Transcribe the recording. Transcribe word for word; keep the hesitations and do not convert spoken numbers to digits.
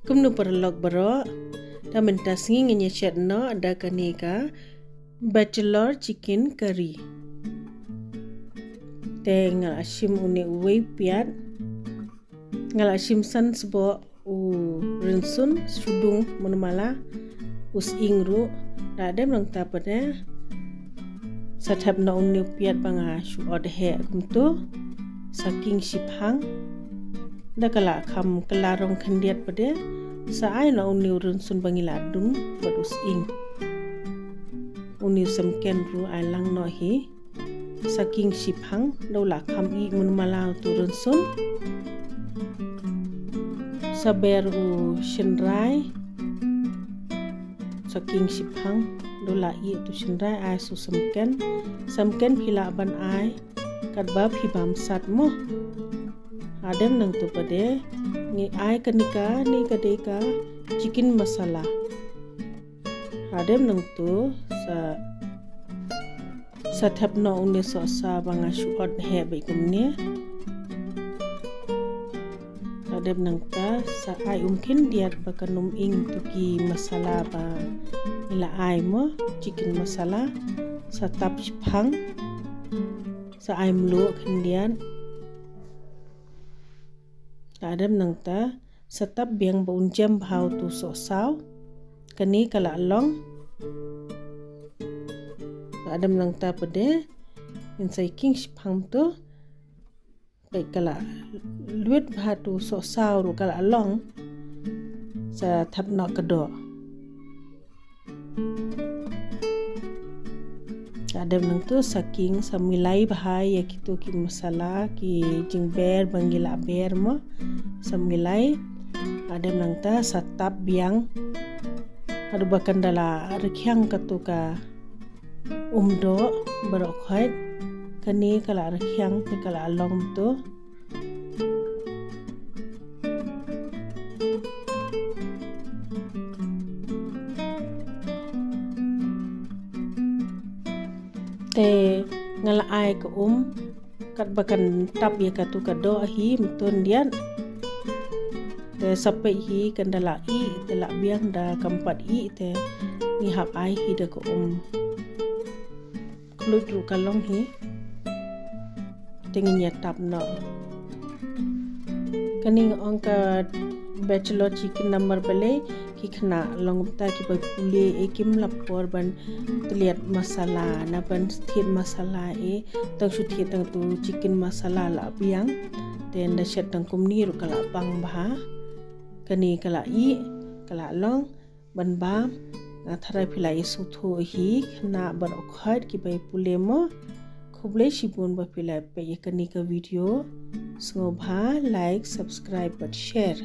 Kumno paralok baroh, ta mynta sngi ngin ïa shet noh da kane ka bachelor chicken curry. Te nga la shim une uwei u piat, nga la shim san sboh u rynsun, sdung, mynmala, u sying ruh. Da dep nangta pat de sa thep noh une u piat ba nga shu ot heh kumto, sa king shiphang. Da ka la kham kylla rong khyndiat pat de sa ai noh une u rynsun ba ngi la dung bad u sying. Une u semken ruh ai lang noh hi. Sa king shiphang, da u la kham ih mynmala utu u rynsun. Sa ber u shynrai. Sa king shiphang, da u la ih utu u shynrai, ai sa u semken. Semken phi lah ban ai katba phi bam sat mo. Hadem nangtu pat de ngi ai kane ka, ne ka dei ka chicken masala. Hadem nangtu sa, sa thep noh une sohsaw ba nga shu ot heh beit kumne. Hadem nangta sa ai um khyndiat ba kan ym ing tu ki masala ba ngi la ai mo, chicken masala, sa tap shiphang, sa ai mluh khyndiat. Hadem nangta sa tap biang ba un jem bha utu u sohsaw. Kane ka la long. Hadem nangta pat de ngin sa king shiphang tu. Peit ka la luit bha utu u sohsaw ruh ka la long. Sa thep noh ka doh. Hadem nangtu sa king, sa milai bha ïa kitu ki masala, ki jingber ba ngi la ber mo. Sa milai. Hadem nangta sa tap biang. Haduh ba kan da la rkhiang katu ka um doh baroh khoit. Kane ka la rkhiang te ka la long tu. Te nga la ai ka um katba kan tap ïa katu ka doh hi mynta khyndiat. Te sa peit hi kan da la ih, te la biang, da kam pat ih te ngi hap ai hi da ka um. Khluit ruh ka long hi. Te ngin ïa tap noh. Kane nga ong ka bachelor chicken namar balei, ki khynnah long kumta kiba pule, eh, kim lap por ban tylliat masala, na ban thied masala, eh, tang shu thied tang tu chicken masala la biang. Te nda shet tang kumne ruh ka la bang bha. Kane ka la ih, ka la long ban bam. Nga tharai phi la ïa sngewthuh hi khynnah baroh khoit kiba pule mo. Khublei shibun ba phi la peit ïa kane ka video. Sngewbha like, subscribe bad share.